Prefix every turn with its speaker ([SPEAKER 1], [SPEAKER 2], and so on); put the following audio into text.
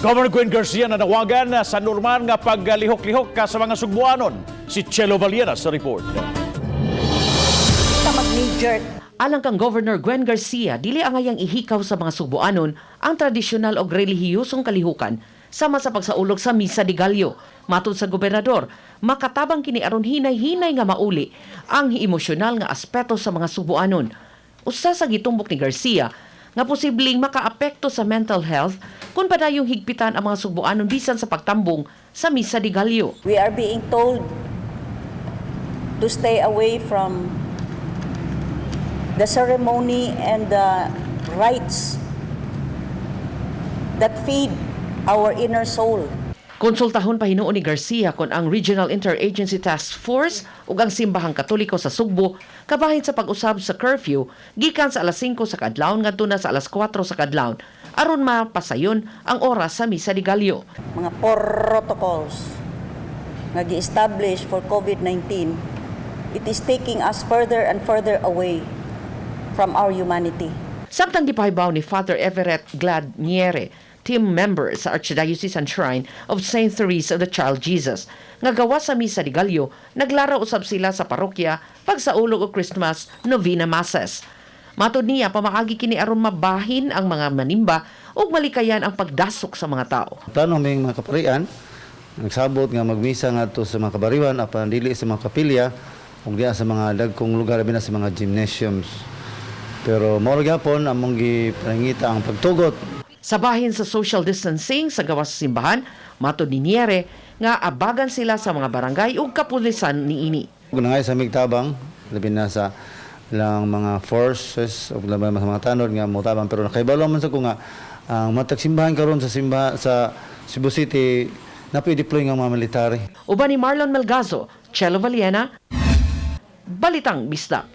[SPEAKER 1] Governor Gwen Garcia nanawagan sa normal nga paglihok-lihok ka sa mga Sugbuanon. Si Chelo Valiena sa report.
[SPEAKER 2] Ta mag-knee jerk.
[SPEAKER 3] Alang kang Governor Gwen Garcia, dili angayang ihikaw sa mga Sugbuanon ang tradisyonal og relihiyosong kalihukan sama sa pagsaulog sa Misa de Gallo. Matod sa gobernador, makatabang kini aron hinay-hinay nga mauli ang emosyonal nga aspeto sa mga Sugbuanon. Usa sa gitumbok ni Garcia nga posibleng makaapekto sa mental health kung padayong higpitan ang mga Sugbuanon bisan sa pagtambong sa Misa de Gallo.
[SPEAKER 2] We are being told to stay away from the ceremony and the rites that feed our inner soul.
[SPEAKER 3] Konsultahon pa hinuon ni Garcia kon ang Regional Interagency Task Force ug ang Simbahang Katoliko sa Sugbo kabahin sa pag-usab sa curfew gikan sa alas 5 sa kadlawon ngadto na sa alas 4 sa kadlawon aron mapasayon ang oras sa Misa de Gallo.
[SPEAKER 2] Mga protocols nga gi-establish for COVID-19, it is taking us further and further away from our humanity.
[SPEAKER 3] Samtang gipahibaw ni Father Everett Glad Niere, team member sa Archdiocesan Shrine of St. Therese of the Child Jesus, nga gawas sa Misa de Gallo, naglaraw usab sila sa parokya pagsaulog og Christmas Novena Masses. Matod niya, pamaagi kini aron mabahin ang mga manimba ug malikayan ang pagdasok sa mga tao.
[SPEAKER 4] Plano aming mga kaparian, nagsabot nga magmisa ngadto sa mga kabariwan apan dili sa mga kapilya ug diya sa mga dagkong lugar, labi na sa mga gymnasiums. Pero mao ra gyapon among gipanangita ang pagtugot.
[SPEAKER 3] Sa bahin sa social distancing sa gawas sa simbahan, matod ni Niere nga abagan sila sa mga barangay ug kapulisan niini.
[SPEAKER 4] Ug nangay sa migtabang, labi na sa ilang mga forces ug labi na sa mga tanod nga motabang, pero nakahibalo man sa ko nga ang matag simbahan karon sa simba sa Cebu City napoy deploy nga mga military.
[SPEAKER 3] Uban ni Marlon Melgazo, Chelo Valiena, Balitang Bisdak.